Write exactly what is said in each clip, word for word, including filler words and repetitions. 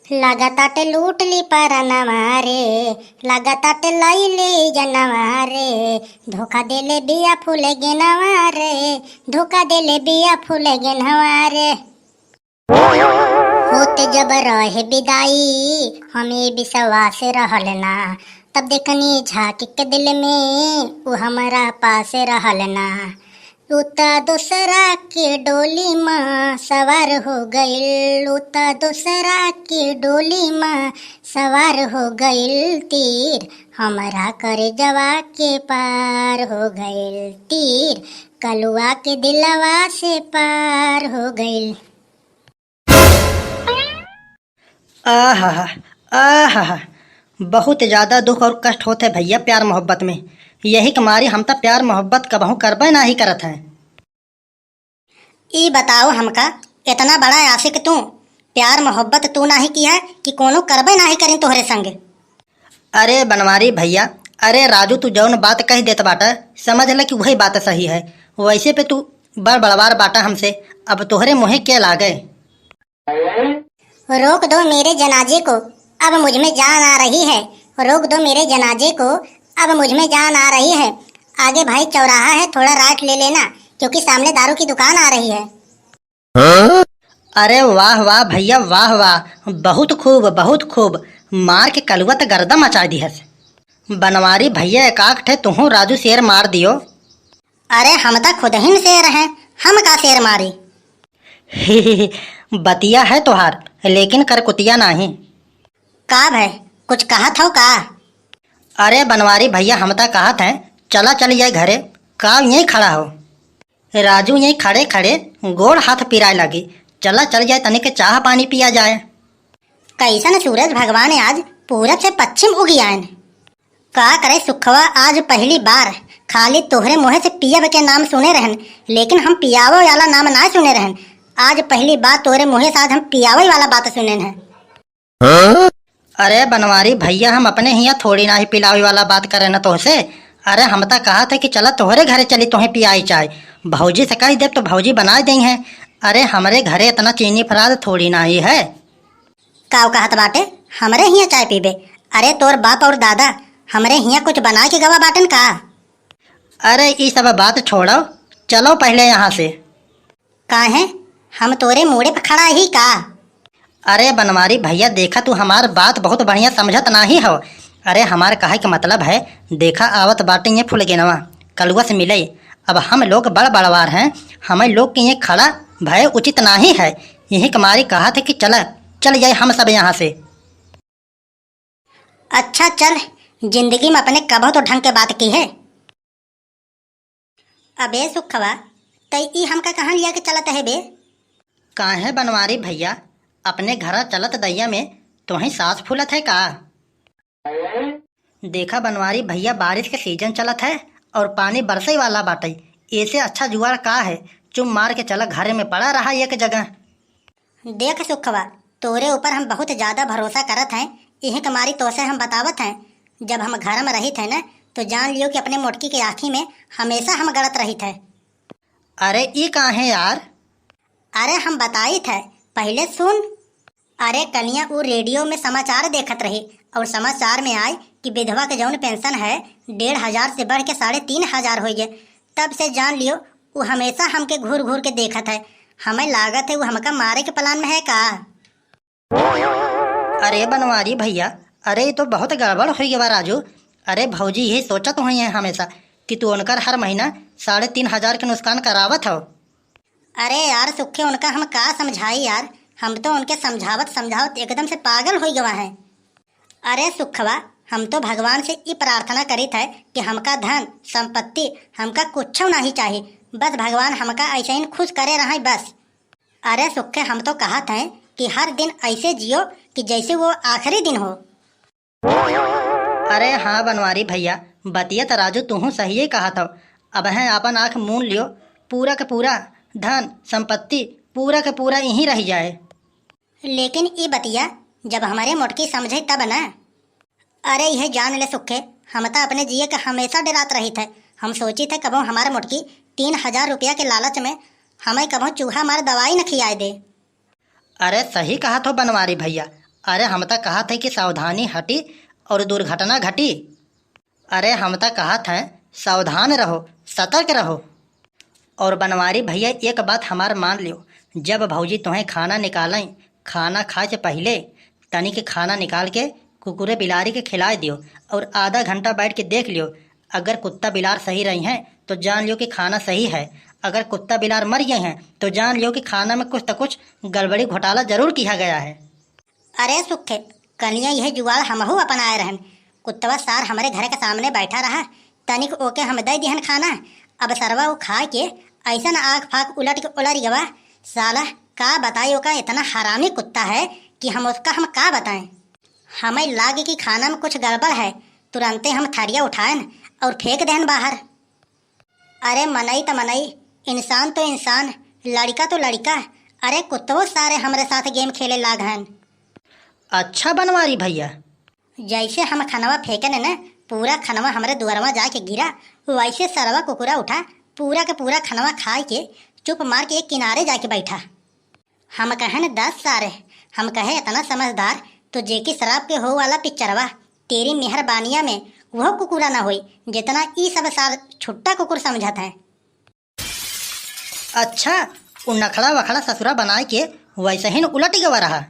लागताटे लूट ली परनवा रे, लागताटे लई ली जनवा रे, धोखा देले बिया फूल गेनवा रे, धोखा देले बिया फूल गेनवा रे। होते जब रहे बिदाई, हमें विश्वास रहल ना, तब देखनी झांक के दिल में, उ हमरा पास रहल ना। उ त दूसरा के डोली मा सवार हो गइल, उ त दूसरा के डोली मा सवार हो गइल। तीर हमरा करेजवा के पार हो गइल, तीर कलुआ के दिलवा से पार हो गइल। आहा, आहा, बहुत ज्यादा दुख और कष्ट होत है भैया प्यार मोहब्बत में। यही के मारी हम त प्यार मोहब्बत कबहूँ करबे नाही करत हैं। ई बताओ हमका, इतना बड़ा आशिक तू, प्यार मोहब्बत तू नाही किया कि कोनो करबे नाही करी तोहरे संग? अरे बनवारी भैया, अरे राजू, तू जौन बात कह देत बाटा, समझ ले कि वही बात सही है। वैसे पे तू बड़ बड़वार बाटा हमसे, अब तोहरे मुँहे के लागे। रोक दो मेरे जनाजे को, अब मुझ में जान आ रही है। रोक दो मेरे जनाजे को, अब मुझ में जान आ रही है। आगे भाई चौराहा है, थोड़ा right ले लेना, क्योंकि सामने दारू की दुकान आ रही है। अरे वाह वाह भैया, वाह वाह, बहुत खूब, बहुत खूब। मार के कलुआ त गर्दा मचा दिहस। बनवारी भैया, एकाक ठे तुहूँ राजू शेर मार दियो। अरे हम त खुदहिन शेर हैं, हम का शेर मारी? बतिया है तोहार, लेकिन करकुतिया नाही। का भय, कुछ कहत हौ का? अरे बनवारी भैया, हम त कहत हैं, चला चल जाए घरे, का यहीं खड़ा हो? राजू यहीं खड़े खड़े गोड़ हाथ पिराए लागी, चला चल जाए, तनिक चाह पानी पिया जाए। कैसन सूरज भगवान आज पूरब से पश्चिम उगि आयन। का करे सुखवा, आज पहली बार खाली तोहरे मुँहे से पियब के नाम सुने रहन, लेकिन हम पियावे वाला नाम ना सुने रहन। आज पहली बार तोहरे मुँहे से आज हम पियावे वाला बात सुनेन है। अरे बनवारी भैया, हम अपने हियाँ थोड़ी नाही पिलावे वाला बात करे न तोहसे। अरे हम त कहत है कि चला तोहरे घरे चली, तोहे पियाई चाय। भौजी से कह देब तो भौजी बनाए देइहैं। अरे हमरे घरे इतना चीनी फराद थोड़ी नाही है। काव कहत बाटे, हमरे हियाँ चाय पीबे? अरे तोर बाप और दादा हमरे हियाँ कुछ बना के गवा बाटन का? अरे ई सब बात छोड़ो, चलो पहले यहाँ से। काहे, हम तोरे मूड़े पे खड़ा ही का? अरे बनवारी भैया, देखा तू हमार बात बहुत बढ़िया समझत नाही हो। अरे हमार कहे के मतलब है, देखा आवत बाटे ये फुलगेनवा, कलुआ से मिले। अब हम लोग बड़ बड़वार हैं, हमें लोग के ये खड़ा भय उचित नाही है। यही के मारी कहत है कि चला, चल जाए हम सब यहाँ से। अच्छा चल, जिंदगी में अपने कबो तो ढंग के बात की है। अबे सुखवा, तई ई हमका कहाँ लिया के चलत है बे? काहे बनवारी भैया, अपने घरा चलत दइया में तोही साँस फूलत है का? देखा बनवारी भैया, बारिश के सीजन चलत है और पानी बरसे वाला बाटे, एसे अच्छा जुगाड़ का है, चुप मार के चला घरे में पड़ा रहा एक जगह। देख सुखवा, तोरे ऊपर हम बहुत ज्यादा भरोसा करत हैं, इही के मारी तोसे हम बतावत हैं। जब हम घर में रहित है न, तो जान लियो कि अपने मोटकी के आँखी में हमेशा हम गड़त रहित है। अरे ई काहे यार? अरे हम बताइत है, पहले सुन। अरे कनिया, ऊ रेडियो में समाचार देखत रही और समाचार में आय कि विधवा के जौन पेंशन है, डेढ़ हजार से बढ़ के साढ़े तीन हजार होइ गए। तब से जान लियो, ऊ हमेशा हमके घूर घूर के देखत है। हमें लागत है, ऊ हमका मारे के प्लान में है का? अरे बनवारी भैया, अरे ई तो बहुत गड़बड़ होइ गवा राजू। अरे भौजी यही सोचत हुई है हमेशा कि तू उनकर हर महीना साढ़े तीन हजार के नुकसान करावत हो। अरे यार सुखे, उनका हम का समझाई यार, हम तो उनके समझावत समझावत एकदम से पागल होइ गवा हैं। अरे सुखवा, हम तो भगवान से ई प्रार्थना करित है कि हमका धन संपत्ति, हमका कुछो नाही चाही, बस भगवान हमका ऐसे ही खुश करे रहे बस। अरे सुखे, हम तो कहत हैं कि हर दिन ऐसे जियो कि जैसे वो आखिरी दिन हो। अरे हाँ बनवारी भैया, बतिया त राजू तुहूँ सहिए कहत हो। अब हैं आपन आँख मून लियो, पूरा के पूरा धन संपत्ति पूरा के पूरा यहीं रह जाए। लेकिन ई बतिया जब हमरे मोटकी समझे तब ना। अरे यह जान ले सुखे, हम त अपने जिए के हमेशा डरात रहित है। हम सोचित है कबो हमार मोटकी तीन हजार रुपया के लालच में हमें कबो चूहा मार दवाई न खियाए दे। अरे सही कहत हो बनवारी भैया, अरे हम त कहत है कि सावधानी हटी और दुर्घटना घटी। अरे हम त कहत है सावधान रहो, सतर्क रहो। और बनवारी भैया एक बात हमार मान लियो, जब भौजी तोहें खाना निकालें, खाना खाए से पहिले तनिक खाना निकाल के कुकुरे बिलारी के खिलाए दियो और आधा घंटा बैठ के देख लियो। अगर कुत्ता बिलार सही रही हैं तो जान लियो कि खाना सही है, अगर कुत्ता बिलार मर गए हैं तो जान लियो कि खाना में कुछ त कुछ गड़बड़ी घोटाला जरूर किया गया है। अरे सुखे, कलिया यह जुगाड़ हमहू अपनाए रहन। कुत्तवा सार हमरे घर के सामने बैठा रहा, तनिक ओके हम दे दिहन खाना। अब सरवा उ खा के ऐसन आँख फाँक उलट के उलर गवा। साला का बताई, ओका इतना हरामी कुत्ता है कि हम उसका हम का बताएं। हमें लागे कि खाना में कुछ गड़बड़ है, तुरंते हम थरिया उठाएन और फेंक देन बाहर। अरे मनई त मनई, इंसान तो इंसान, लड़िका तो लड़िका। अरे कुत्तवो सारे हमरे साथ गेम खेले लाग हन। अच्छा बनवारी भैया। जैसे हम खनवा फेंकन न, पूरा खनवा हमरे दुअरवा जाके गिरा, वैसे सरवा कुकुरा उठा, पूरा के पूरा खनवा खाए के चुप मार के एक किनारे जाके बैठा। हम कहन दस सारे, हम कहे इतना समझदार, तो जेकी शराब के हो वाला पिक्चरवा तेरी मेहरबानिया में वह कुकुरा ना होई, जितना ई सब सार छुट्टा कुकुर समझत है। अच्छा, उ नखड़ा वखड़ा ससुरा बनाए के वैसे ही न उलट गवा रहा।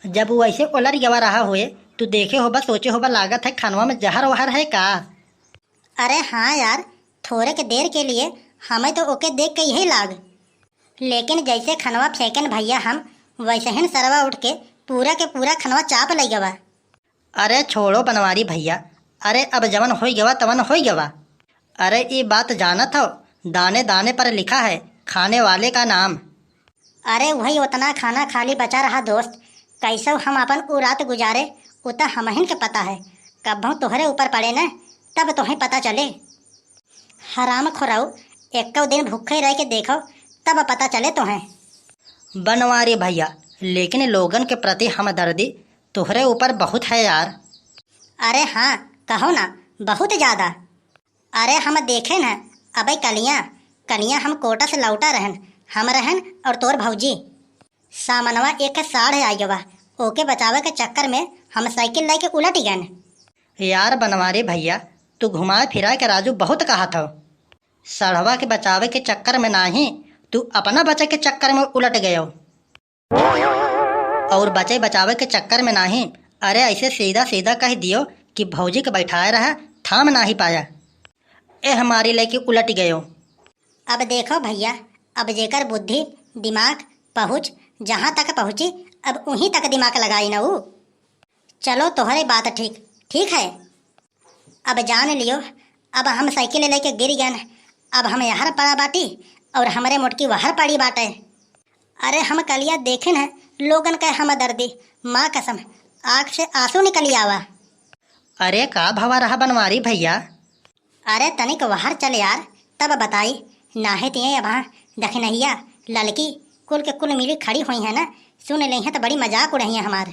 जब उ वैसे उलट गवा रहा होए, तू देखे होबा, सोचे होबा, लागत है खनवा में जहर वहर है का? अरे हाँ यार, थोड़े के देर के लिए हमें तो ओके देख के यही लाग, लेकिन जैसे खनवा फेंकन भैया हम, वैसे ही सरवा उठ के पूरा के पूरा खनवा चाप लइ गवा। अरे छोड़ो बनवारी भैया, अरे अब जवन होई गवा तवन होई गवा। अरे ई बात जानत हो, दाने दाने पर लिखा है खाने वाले का नाम। अरे वही उतना खाना खाली बचा रहा दोस्त, कैसो हम अपन उ रात गुजारे, उ त हमहिन के पता है। कब्बो तोहरे ऊपर पड़े न, तब तोहें पता चले। हराम खोराऊ, एक्को दिन भूखे रह के देखो, तब पता चले तोहें। बनवारी भैया, लेकिन लोगन के प्रति हमदर्दी तोहरे ऊपर बहुत है यार। अरे हाँ, कहो ना, बहुत ज्यादा। अरे हम देखे न, अबे कलिया, कलिया हम कोटा से लौटा रहन, हम रहन और तोर भौजी। सामनवा एक साढ़ आइ गवा, ओके बचावे के चक्कर में हम साइकिल लेके उलट गन। यार बनवारी भैया, तू घुमाए फिराए के राजू बहुत कहत हो। सढ़वा के बचावे के चक्कर में नाही, तू अपना बचे के चक्कर में उलट गयो। और बचे बचावे के चक्कर में नाही, अरे ऐसे सीधा सीधा कह दियो कि भौजी के बैठाए रहा, थाम नाही पाया। एह मारी लेके उलट गयो। अब देखो भैया, अब जेकर बुद्धि, दिमाग, पहुँच जहाँ तक पहुँची, अब उहीं तक दिमाग लगाई न ऊ। चलो तोहरे बात ठीक, ठीक है। अब जान लियो, अब हम साइकिल लेके गिर गन, अब हम यहर पड़ा बाटी और हमरे मोटकी वहर पड़ी बाटे। अरे हम कलिया देखे न लोगन के हमदर्दी, माँ कसम, आँख से आंसू निकली आवा। अरे का भवा रहा बनवारी भैया? अरे तनिक वहर चल यार, तब बताई, नाहे तिये अबहाँ दखिनहिया, ललकी, कुल के कुल मिली खड़ी होइहैं न, सुन लेइहैं त बड़ी मजाक उड़इहैं हमार।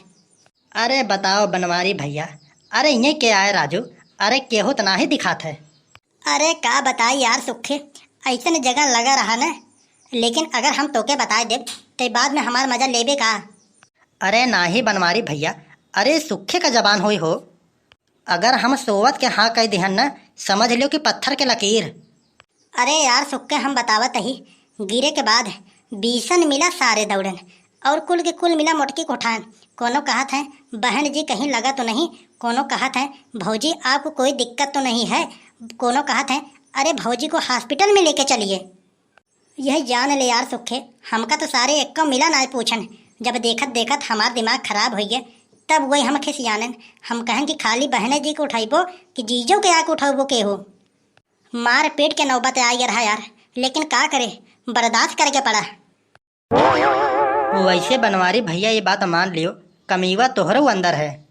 अरे बताओ बनवारी भैया, अरे इये के आए राजू, अरे केहू त नाही दिखात है। अरे का बताई यार सुखे, ऐसन जगह लगा रहा न, लेकिन अगर हम तोके बताए देब, ते बाद में हमार मजा लेबे का? अरे नाही बनवारी भैया, अरे सुखे का जबान होई हो। अगर हम सोवत के हाँ कह दिहन न, समझ लियो कि पत्थर के लकीर। अरे यार सुखे, हम बतावत ही, गिरे के बाद बीसन मिला सारे दौड़न और कुल के कुल मिला मोटकी को उठान। कोनो कहत है, "बहन जी कहीं लगा तो नहीं?" कोनो कहत है, "भौजी आपको कोई दिक्कत तो नहीं है?" कोनो कहत है, "अरे भौजी को हॉस्पिटल में लेके चलिए।" यह जान ले यार सुखे, हमका तो सारे एक्को मिला ना पूछन। जब देखत देखत हमार दिमाग खराब होइए, तब वही हम खिसियानन। हम कहन कि खाली बहने जी के उठाइबो कि जीजो के आके उठाइबो केहू। मार पीट के नौबत आ गया रहा यार, लेकिन का करे, बर्दाश्त करके पड़ा। वैसे बनवारी भैया ये बात मान लियो, कमीवा तोहरो अंदर है।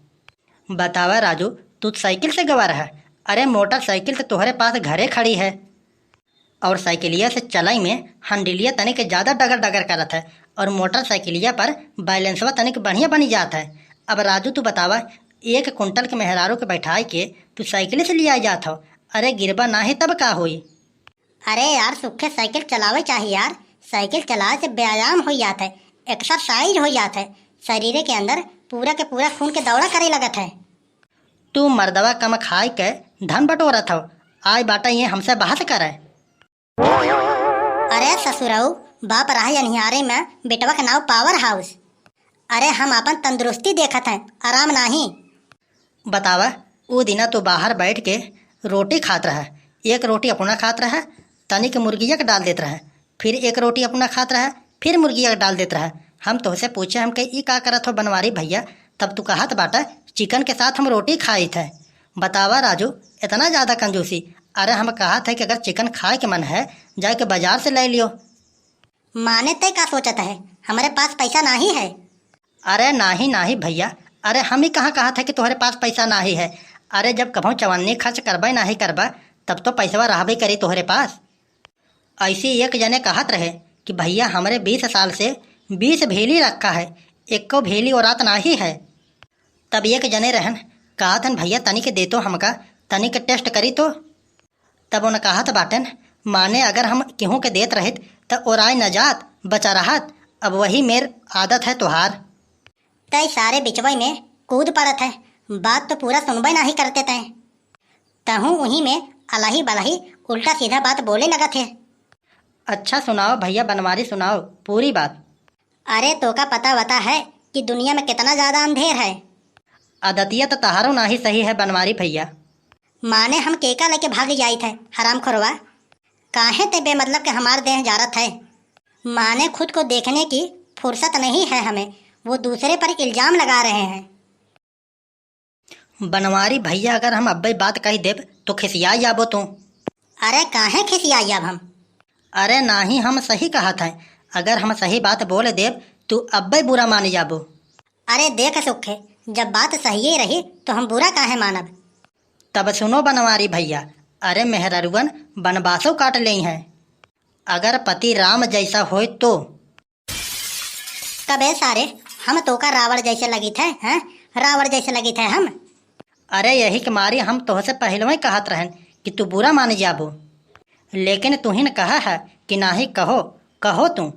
बतावा राजू, तू साइकिल से गवा रहा? अरे मोटरसाइकिल तो तोहरे पास घरे खड़ी है। और साइकिलिया से चलाई में हंडिलिया तनिक ज्यादा डगर डगर करत है और मोटरसाइकिलिया पर बैलेंसवा तनिक बढ़िया बनी जात है। अब राजू तू बतावा, एक कुंटल के मेहरारू के बैठाए के तू साइकिल से लिया जात हो, अरे गिरबा नाही तब का होई? अरे यार सुखे, साइकिल चलावे चाही यार, साइकिल चलावे से व्यायाम हो जात है, एक्सरसाइज हो जात है, शरीर के अंदर पूरा के पूरा खून के दौरा करे लगत है। तू मर्दवा कम खाए के धन बटोरत हो, आय बाटा ये हमसे बहस करे। अरे ससुरऊ, बाप रहा अन्हियारे में, बेटवा के नाव power house। अरे हम आपन तंदुरुस्ती देखत हैं, आराम नाही। बतावा, ऊ दिना तू बाहर बैठ के रोटी खात रहा, एक रोटी अपना खात रहा, तनिक मुर्गिया के डाल देत रहा, फिर एक रोटी अपना खात रहा, फिर मुर्गिया के डाल देत रहा। हम तोहसे पूछे, हमके ई का करत हो बनवारी भैया, तब तू कहत बाटा, "चिकन के साथ हम रोटी खाइत है।" बतावा राजू, इतना ज्यादा कंजूसी। अरे हम कहत है कि अगर चिकन खाए के मन है, जाके बाजार से ले लियो। माने तय का सोचत है, हमरे पास पैसा नाही है। अरे नाही, नाही भैया, अरे हम ही कहाँ कहत है कि तोहरे पास पैसा नाही है। अरे जब कभो चवन्नी खर्च करबे नाही करबा, तब तो पैसवा रहबे करी तोहरे पास। ऐसे एक जने कहत रहे कि भैया हमरे बीस साल से बीस भेली रखा है, एको भेली ओरात नाही है। तब एक जने रहन, कहत हन, "भैया तनिक दे तो हमका, तनिक test करी तो।" तब उन कहत बाटन, "माने अगर हम केहू के देत रहित त ओराय न जात, बचा रहत, अब वही मेर आदत है तोहार।" तय सारे बिचवई में कूद पड़त है, बात तो पूरा सुनबे नाही करते तय। तहूँ उही में अलही बलही उल्टा सीधा बात बोले लगत है। अच्छा सुनाओ भैया बनवारी, सुनाओ पूरी बात। अरे तोका पता वता है कि दुनिया में कितना ज्यादा अंधेर है। आदतिया तो तहारो नाही सही है बनवारी भैया। माने हम केका लेके भाग जाइत है हरामखोरवा? काहे ते बेमतलब के हमार देह जारत है? माने खुद को देखने की फुर्सत नहीं है हमें, वो दूसरे पर इल्जाम लगा रहे हैं। बनवारी भैया, अगर हम अब्बे बात कही देब तो खिसिया जाबो तू। अरे काहे खिसिया जाब हम? अरे नाही, हम सही कहत हैं, अगर हम सही बात बोल देब तू अब्बे बुरा मान जाबो। अरे देख सुखे, जब बात सही रही तो हम बुरा काहे मानब? तब सुनो बनवारी भैया, अरे मेहररुअन बनवासो काट लेई हैं, अगर पति राम जैसा होय तो। तबे सारे, हम तोका रावण जैसे लगित है, हैं? रावण जैसे लगित है हम। अरे यही के मारी हम तोहसे पहलवे कहत रहन कि तू बुरा मान जाबो, लेकिन तुहिन कहा है कि नाही कहो, कहो तू।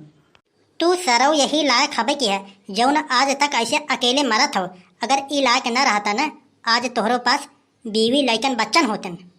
तू सरऊ यही लायक हबे कि है, जौन आज तक ऐसे अकेले मरत हो। अगर ई लायक न रहता न, आज तोहरो पास बीवी लइकन बच्चन होतन।